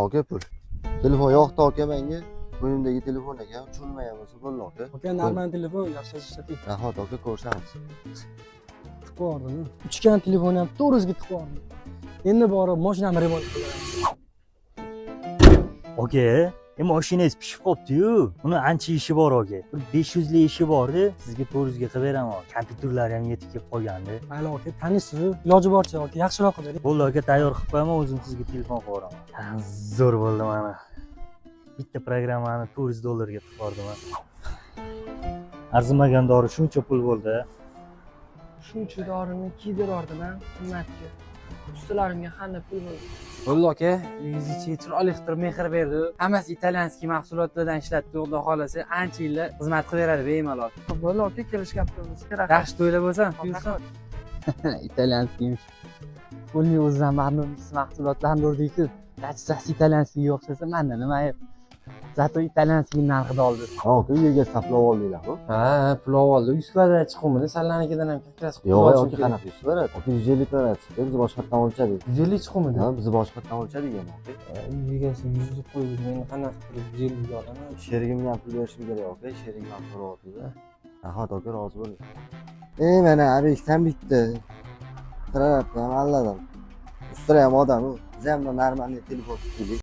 Aka, pul. Telefon yoqdi, aka, menga. Qo'limdagi telefon ekan, tushunmagan bo'lsa bo'ldi, aka. Aka, нормальный telefon, yaxshi ishlating. Rahmat, aka, ko'rishamiz. Tiqib yubordim. Uchgan telefonni ham 400 ga tiqib yubordim. Endi borib mashinamni remont qilaman. Aka, mashinangiz pishib qolibdi-yu. Uni ancha ishi bor, aka. Bir 500 lik ishi bordi, sizga 400 ga qilib beraman. Kompyuterlari ham yetib kelib qolgandi. Mayli, aka, taniysiz, iloji boricha, aka, yaxshiroq qilib bering. Bo'ldi, aka, tayyor qilib qo'yaman, o'zim sizga telefon qilib yuboraman. Ha, zo'r bo'ldi mana. Bitta programmani 400 dollarga qilib yubordim. Arzimagan dori shuncha pul bo'ldi. Shuncha dorini kiydirordim a, qimmatga. Ustalarimga qanday pul bo'ldi. Bo'ldi, aka, uyingiz ichiga chiroyli qilib mehr berdi. Hammasi итальянский mahsulotlardan ishlatdi, xudo xohlasa ancha yillar xizmat qilib beradi bemalol. Bo'ldi, aka, kelishgan pulimiz kerak. Yaxshi to'ylar bo'lsin, buyursin. Итальянский pulni o'zidan ma'lum mahsulotlarni urdik-ku. Качество si итальянский ga o'xshasa, manda nima ayb? Зато итальянский narxida oldi. Ha, aka, uyga saplab oldinglarmi? Ha, pulov oldi. 100 kvadrat chiquvmidi? Sallanikidan ham как раз. Yo'q, aka, qanaqa 100 kvadrat? Aka, 150 kvadrat chiqdi, biz boshqatdan olchadik. 150 chiquvmidi? Ha, bizni boshqatdan olchadik endi, aka. Uy egasi 100 deb qo'ydi. Men qanaqa qilib 150 ga olaman? Sherigimga ham pul berishim kerak, aka, sherigim ham so'rayapti. Rahmat, aka, rozi bo'ling. Ey, mana obyektdan bitdi. Prorabni ham alladim. Ustalar ham odam, biz ham нормальный telefon tutdik.